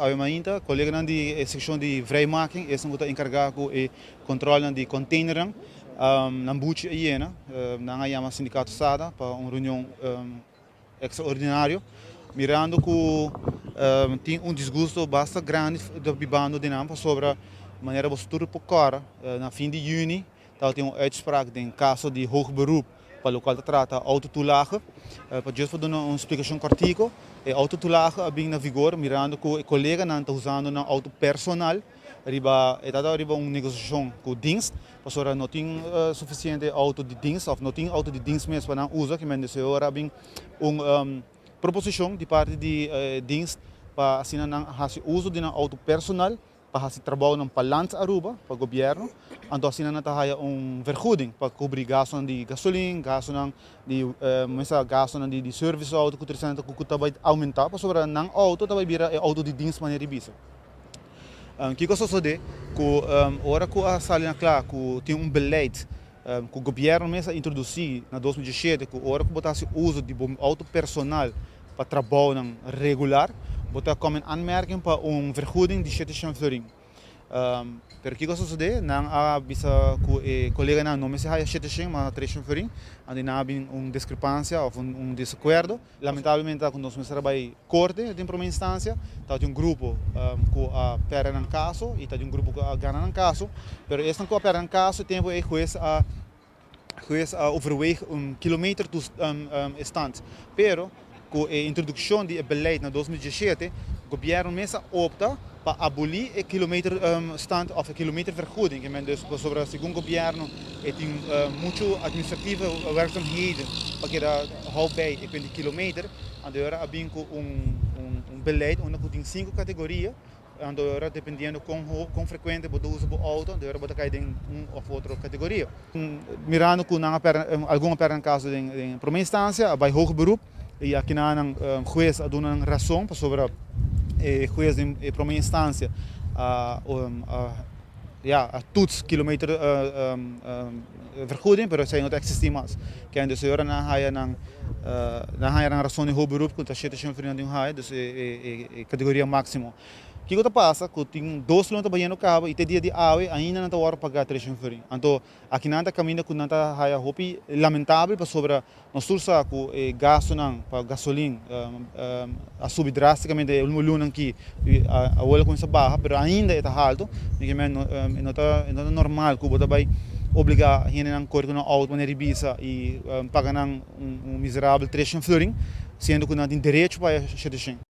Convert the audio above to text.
Awe mainta, koleganan di e sekshon di vrijmaking, esnan ku ta enkargá ku e kontrolnan di konteinernan, nan buchi a yena. Nan a yama sindikato SADA pa un reunion ekstraordinario, mirando ku tin un disgusto basta grandi ta bibando den nan pasobra manera boso tur por kòrda na fin di yüni tabatin un uitspraak den kaso di hoog beroep pa lokual ta trata autotoelage. Pa djis por duna un splikashon kòrtiku, e autotoelage a bin na vigor mirando ku e koleganan ta usando nan outo personal riba e ta riba un negosiashon ku dienst pasobra no tin sufisiente outo di dienst òf no tin outo di dienst mes pa nan usa kimen deseo ora a bin un proposishon di parti di dienst pa asina nan hasi uso di nan outo personal pa hasi trabounan pa Land Aruba, pa gobierno, anto asina nan ta haya un vergoeding pa cubri gastonan di gasolin, gastonan di mesa gastonan di di service auto cu tresenta cu ta bay aumenta pasobra nan auto ta bay bira e auto di dienst manera di bisa. Kico a sosode cu ora cu a sali na cla cu tin un beleid cu gobierno mes a introduci na 2017 cu ora cu bo ta hasi uso di bo auto personal pa trabounan regular, bo ta kòm in aanmerking pa un vergoeding di 700 florin. Pero kiko a sosodé? Nan a bisa ku e koleganan no mester haya 700 ma 300 florin, anto nan a bin un diskrepansia òf un desakuerdo. Lamentablemente ta ku nos mester a bai korte den promé instansia, tabatin un grupo ku a pèrdè nan kaso i tabatin un grupo ku a gana nan kaso, pero esnan ku a pèrdè nan kaso e tempu ei hues a Hues a overweeg un kilometer toestand, pero cu e introduccion di e beleid na 2017, gobierno mes a opta pa aboli e kilometer stand of e kilometer vergoeding. Ke men dus pasobra segun gobierno e tin mucho administratieve werkzaamheden pa keda hou bij e kuent di kilometer, anto e ora a bin cu un beleid unda cu tin cinco categoria. Anto ora dependiendo kon kon frekuente bo ta usa bo outo, anto ora bo ta kai den un òf otro kategoria. Mirando ku nan a pèrdè, algun a pèrdè nan kaso den den promé instansia, a bai hoger beroep i akinan nan hues a duna nan rason pasobra e hues den e promé instansia a a ya a toets kilometer vergoeding, pero esei no ta eksistí mas. Kende dus e ora nan a haya nan Nan haña nan rason di hopi beroep ku ta shete shen florin nan tin haña, dus e kategoria máksimo. Kiko ta pasa? Ku tin dos luna ta bayendo kaba i te dia di awe ainda nan ta wòrdu pagá 300 florin. Anto aki nan ta kaminda ku nan ta haña hopi lamentabel pasobra nos tur sa ku e gastunan pa gasolin a subi drástikamente e último lunanan aki i awor a kuminsá baha pero ainda e ta haltu. Mi ke men e no ta e no ta normal ku bo ta bai obligá hendenan kore ku nan outo manera di bisa i paga nan un miserabel 300 florin siendo ku nan tin derecho pa e 700.